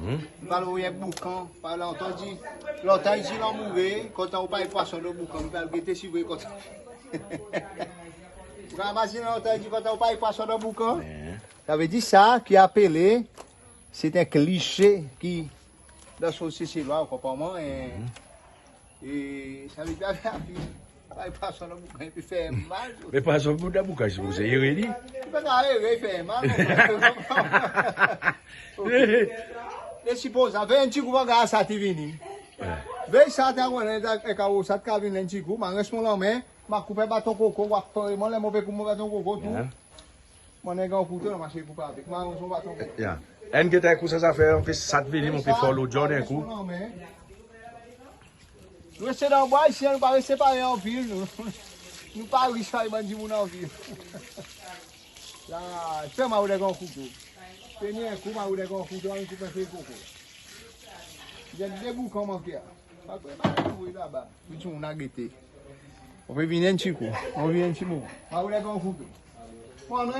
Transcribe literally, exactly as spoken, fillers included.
Hmm? Ou pa oule boukan, pa lontan dir, lontan i dir lanmoure, kontan ou pa pwason dan boukan, ou pa gete si vre kontan. Ou pa mazinen lontan i dir kontan ou pa pwason dan boukan. Savedir sa ki apele, se en klise ki dan sosyete Seselwa, ou konpran mwan, e, e savedir pa pwason dan boukan i pe fer mal. Me pwason dan boukan, se pou se ere li. Pa ere, i fer mal. E sipoze, vey en pti kou, vwar sa ti vini. Vey sa ti annan, e karo sa ti ka vini en pti kou, mon reste mon lanmen, mon koup baton koko, ou a pran mwan, ler mon pe koup mon baton koko tou. Mon annan en gran kouto, mon ase koup avek. Mon annan son baton. Ya. Enn get en kou sa zafer, anfet sa ti vini, mon pe fer lodyo en kou. Nou reste dan bwa isi, nou pa reste parey anvil, nou. Nou pa ris parey bann dimoun anvil. La, se mon annan en gran kouto. Tenir en kou, mon annan en gran kouto, mon koup en fey koko. Gen de boukan manke a. Pa pre, pa pre laba. Wi, ti mon a gete. Ou pe vini en pti kou. Ou vini en pti moman. Mon annan en gran kouto. Mon annan